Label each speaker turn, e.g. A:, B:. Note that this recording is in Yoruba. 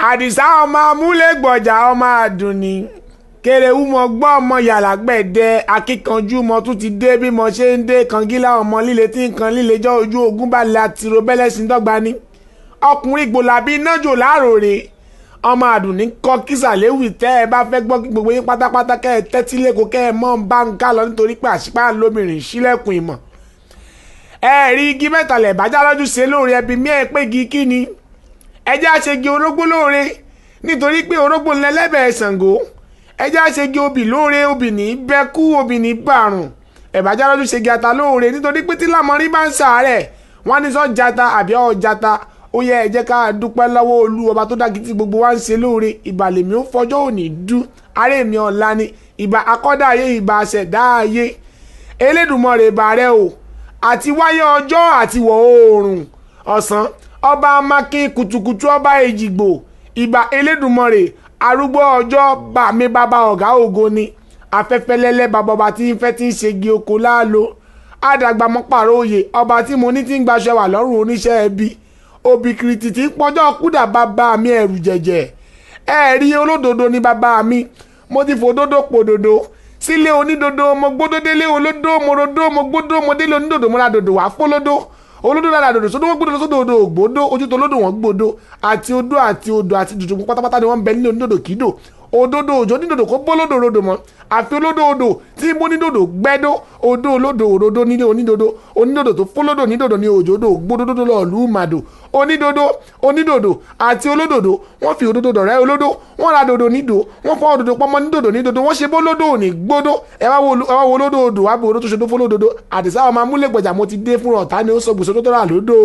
A: Àdìsá ọmọ amúlégbọ̀jà ọmọ àdùnní kérewú mọ gbọ́ ọmọ yàrá gbẹ̀dẹ akíkanjú mọ tún ti dé bí mo ṣe ń dé kangílá ọmọ líle tí nǹkan líle jọ ojú ogun bá la tìrò bẹ́lẹ́sìn dọ́gba ni ọkùnrin gbòlàbí nájò láàròrè ọmọ àdùnní kọ kísà léwì tẹ́ ẹ bá fẹ́ gbọ́ kí gbogbo yín pátápátá kẹ́ ẹ tẹ́tí lẹ́kọ̀ọ́ kẹ́ ẹ mọ́ ń bá ń ká lọ nítorí pé àṣìpá lómìnirin sílẹ̀kùn ìmọ̀. Ẹ rí igi mẹ́ta lẹ̀ bájá lọ́jú ṣe lóore ẹbí mi ẹ pé igi kí ni ẹjẹ́ àṣegi orógbó lóore nítorí pé orógbó ńlẹ̀ lẹ́bẹ̀ẹ́ Ṣàngó. Ẹjẹ́ àṣegi obì lóore, obì ní bẹ́kú, obì ní bàrùn. Ẹ̀bájá lọ́jú ṣegi ata lóore nítorí pé tí lámọrí bá ń ṣàárẹ̀ wọ́n ní sọ jata àbí ọ̀ jata. Ó yẹ ẹ jẹ́ ká dúpẹ́ lọ́wọ́ Olú ọba tó dági tí gbogbo wa ń ṣe lóore. Ìbàlẹ̀ mi ò fọjọ́ òní dú aré mi ọ̀la ni ìbà akọ́dá ayé, ìbà àṣẹ̀dá ayé. Elédùmarè ìbà rẹ o, àti wáyé ọjọ́ àti wọ̀ oòrùn ọ̀sán, ọba amákin kùtùkùtù, ọba èjìgbò. Ìbà Elédùmarè arúgbó ọjọ́, bà mí bàbá ọ̀gá ògo ni. Afẹ́fẹ́ lẹ́lẹ́ bàbá ọba tí ń fẹ́ tí ń ṣègi oko láàlò. Àdàgbàmọ́ pàrọ̀ òye ọba tí mo ní tí ń gbaṣẹ́ wà lọ́rùn oníṣẹ́ ẹbí. Òbíkìrìtì tí ń pọjọ́ kúdà bàbá mi ẹ̀rù jẹ̀jẹ̀. Ẹ rí olódodo ni bàbá mi, mo ti fòdodo pòdodo sílé onídodo, mo gbódó délé olódó, mo rodó, mo gbódó, mo délé onídodo, mo ra dòdò wá fólódó. Olódó lára dòdò sódó, wọ́n gbódò sódò, odò ògbódó, ojú tó lódò wọ́n gbódó, àti odó àti odò àti dòdò pátápátá ni wọ́n ń bẹ nílé onídòdò kídò. Òdodo òjò onídòdò kó bó lódò rodò mọ́, àfi olódò odò tí bó nídòdò gbẹ́dó, odó olódò òdodo nílé onídòdò, onídòdò tó fólódò nídòdò ní òjòdò gbódódó lọ́ọ̀lù màdò. Onídòdò onídòdò àti olódòdò wọ́n fi òdodo dọ̀rẹ́ olódò, wọ́n ra dòdò nídò, wọ́n fọ́ òdodo pọ́nmọ́ nídòdò nídòdò, wọ́n ṣe bó lódò òní gbódó. Ẹ wá wo olódò odò wá bí odò tó ṣe tó fólódodo. Àdìsá ọmọ amúlégbọ̀jà mo ti dé fún ọ̀tá ni ó sọ gbèsè tó tó rà lódò.